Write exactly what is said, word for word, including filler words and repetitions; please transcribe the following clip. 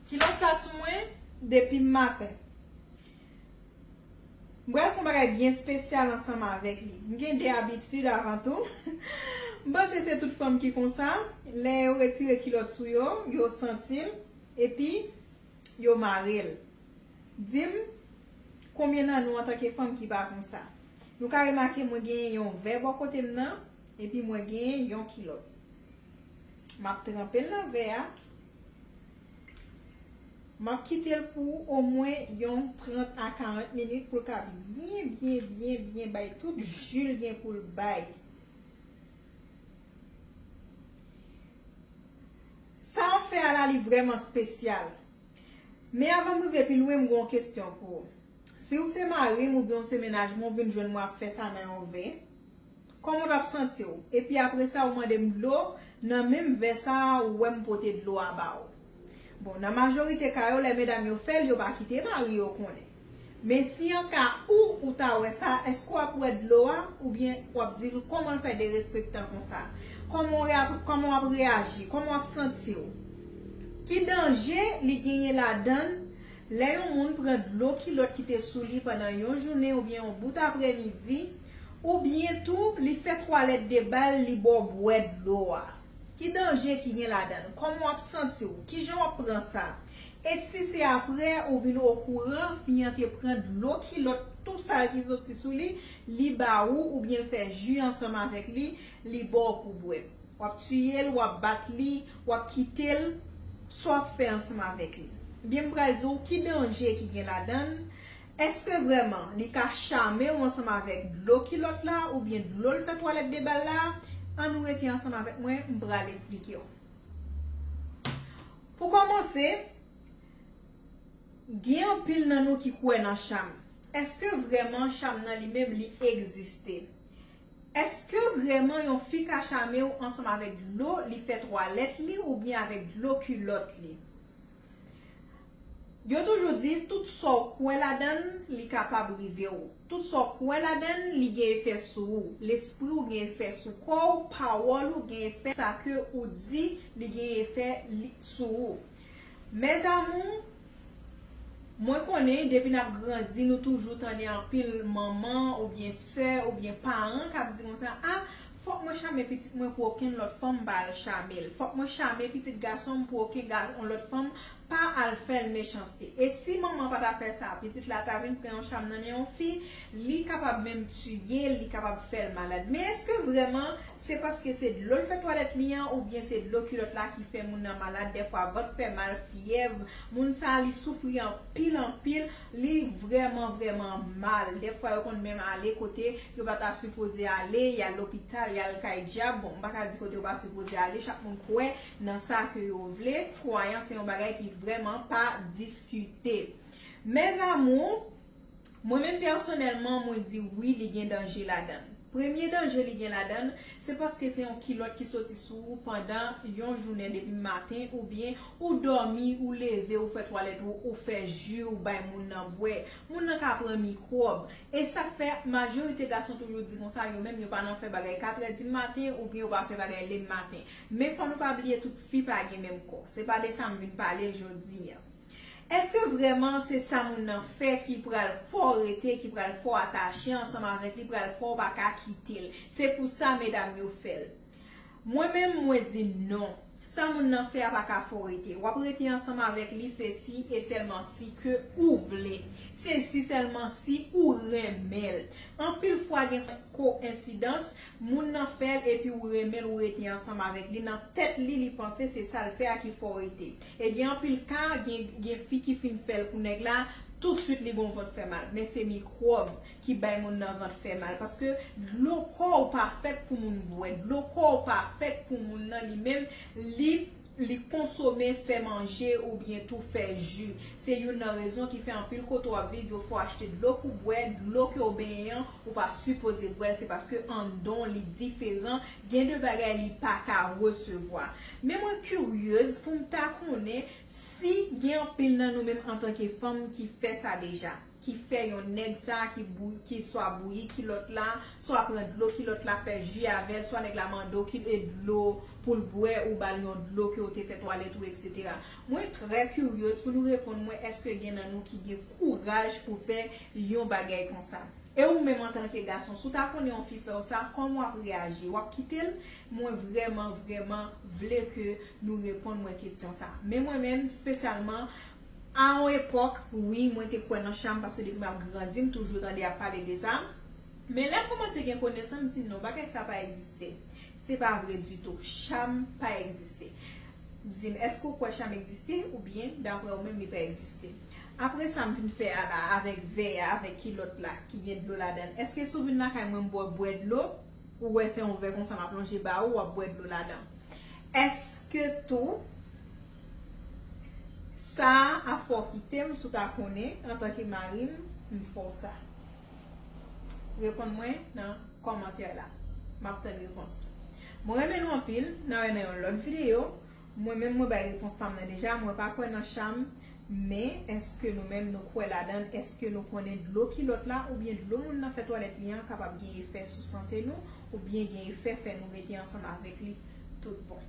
Kilòt sa sou mwen depi maten. M pral fè yon bagay byen espesyal ansanm avèk li. M gen de abitid avan tou. M panse se tout fanm ki konsa. Lè yo retire kilòt sou yo, yo santi l, epi yo mare l. Di m, konbyen nan nou antanke fanm ki pa konsa? Nou ka remake mwen genyen yon vè bò kote m nan, epi mwen genyen yon kilòt. M ap tranpe l nan vè a. M ap kite l pou omwen yon trant a karant minit pou l ka byen, byen, byen, byen bay tout ji l gen pou l bay. Sa w ap fè a la, li vrèman espesyal. Men avan m rive pi lwen, m gen yon kesyon pou ou. Si w se mari m oubyen w se mennaj mwen, w vin jwenn mwen ap fè sa nan yon vè, kòman w t ap santi w? Epi apre sa, ou mande m dlo nan menm vè sa a, ou wè m pote dlo a ba ou. Bon, nan majorite ka yo, lè medam yo fè l, yo pa kite mari yo konnen. Men si an ka ou, ou ta wè sa, èske w ap wè dlo a, oubyen w ap di l kòman l fè derespektan konsa? Kòman w ap, kòman w ap reyaji? Kòman w ap santi w? Ki danje li genyen ladan l? Lè yon moun pran dlo kilòt ki te sou li pandan yon jounen oubyen yon bout aprèmidi, oubyen tou li fè twalèt de bal, li ba w bwè dlo a. Ki danje ki gen ladan l? Kòman w ap santi w? Kijan w ap pran sa? E si se apre ou vin okouran fi an te pran dlo kilòt tou sal ki soti sou li, li ba ou oubyen l fè ji ansanm avèk li, li ba w pou bwè? W ap tiye l, w ap bat li, w ap kite l, sa w ap fè ansanm avèk li? Ebyen, m pral di w ki danje ki gen ladan l. Èske vrèman li ka chame w ansanm avèk dlo kilòt la oubyen dlo l fè twalèt de bal la? Ann rete ansanm avèk mwen, m pral esplike w. Pou kòmanse, gen anpil nan nou ki kwè nan cham. Èske vrèman cham nan li menm li egziste? Èske vrèman yon fi ka chame w ansanm avèk dlo li fè twalèt li oubyen avèk dlo kilòt li? Yo toujou di, tout sa w kwè ladan l, li kapab rive w. Tout sa w kwè ladan l, li gen efè sou ou. Lespri w gen efè sou kò w, pawòl ou gen efè, sa ke ou di, li gen efè li, sou ou. Mes amours, mwen konnen depi n ap grandi, nou toujou tande anpil manman oubyen sè oubyen paran k ap di konsa, a, fòk mwen chame pitit mwen pou okenn lòt fanm pa al chame l. Fòk mwen chame pitit gason m pou okenn ga, yon lòt fanm pa al fè l mechanste. E si manman pa ta fè sa, pitit la ta vin pran yon cham nan men yon fi, li kapab menm tiye l, li kapab fè l malad. Men èske vrèman se paske se dlo l fè twalèt li an, oubyen se dlo kilòt la ki fè moun nan malad? Dèfwa vant fè mal, fyèv, moun sa a li soufri anpil, anpil, li vrèman, vrèman mal. Dèfwa yo konn menm ale kote yo pa ta sipoze ale, y al lopital, y al kay dyab. Bon, m pa ka di kote yo pa sipoze ale, chak moun kwè nan sa ke yo vle. Kwayans se yon bagay ki vrèman pa diskite. Mes amours, mwen menm pèsonèlman, mwen di wi, li gen danje ladan l. Premye danje li gen ladan l, se paske se yon kilòt ki soti sou ou pandan yon jounen depi maten, oubyen ou dòmi, ou leve, ou fè twalèt ou, ou fè ji, ou bay moun nan bwè. Moun nan ka pran mikwòb. E sa k fè majorite gason toujou di konsa, yo menm yo pa nan fè bagay katrè di maten, oubyen yo pa fè bagay le maten. Men fò nou pa bliye tout fi pa gen menm kò. Se pa de sa m vin pale jodi a. Èske vrèman se sa moun nan fè ki pral fè w rete, ki pral fè w atache ansanm avèk li, pral fè w pa ka kite l? Se pou sa medam yo fè l. Mwen menm, mwen di non. Sa moun nan fè a pa ka fè w rete. W ap rete ansanm avèk li, se si e sèlman si ke ou vle. Se si sèlman si ou renmen l. Anpil fwa gen koyensidans, moun nan fè l epi ou renmen l, ou rete ansanm avèk li. Nan tèt li, li panse se sa l fè a ki fè w rete. E gen anpil ka, gen, gen fi ki fin fè l pou nèg la, tousuit li gon vant fè mal. Men se mikwòb ki bay moun nan vant fè mal. Paske dlo kò w pa fèt pou moun bwè. Dlo kò w pa fèt pou moun nan li menm, li, li konsome, fè manje oubyen tou fè ji. Se youn nan rezon ki fè anpil kote w ap viv, yo fè w achte dlo pou bwè, dlo ke w benyen an, ou pa sipoze bwè l, se paske anndan w li diferan, gen de bagay li pa ka resevwa. Men mwen kiryez pou m ta konnen si gen anpil nan nou menm antanke fanm ki fè sa deja. ki fè yon nèg sa ki, bou, ki swa bouyi kilòt la, swa pran dlo kilòt la fè ji avè l, swa nèg la mande w ki e dlo pou l bwè, ou ba l yon dlo ke w te fè twalèt ou, etsetera. Mwen trè kiryez pou nou reponn mwen èske gen nan nou ki gen kouraj pou fè yon bagay konsa. E ou menm antanke gason, si w ta konnen yon fi fè w sa, kòman w ap reyaji? W ap kite l? Mwen vrèman, vrèman vle ke nou reponn mwen kesyon sa. Men mwen menm, espesyalman, a yon epòk, wi, mwen te kwè nan cham, paske depi m ap grandi, m toujou tande y ap pale de sa. Men lè m kòmanse gen konesans, m di non, bagay sa pa egziste. Se pa vre ditou. Cham pa egziste. Di m, èske w kwè cham egziste oubyen, daprè ou menm, li pa egziste? Apre sa, m vin fè a la, avèk vè a, avèk kilòt la, ki gen dlo ladan l. Èske si w vin lakay mwen, m ba w bwè dlo, ou wè se yon vè konsa m ap lonje ba ou, w ap bwè dlo ladan? Èske tou, sa a ap fè w kite m, si w ta konnen, antanke mari m, m fè w sa? Reponn mwen nan kòmantè la. M ap tann repons ou. Mwen renmen nou anpil, n a wè nan yon lòt videyo. Mwen menm, mwen bay repons pa m nan deja, mwen pa kwè nan cham, men èske nou menm nou kwè ladan l? Èske nou konnen dlo kilòt la oubyen dlo moun nan fè twalèt li an kapab gen efè sou sante nou oubyen gen efè fè nou rete ansanm avèk li tout bon?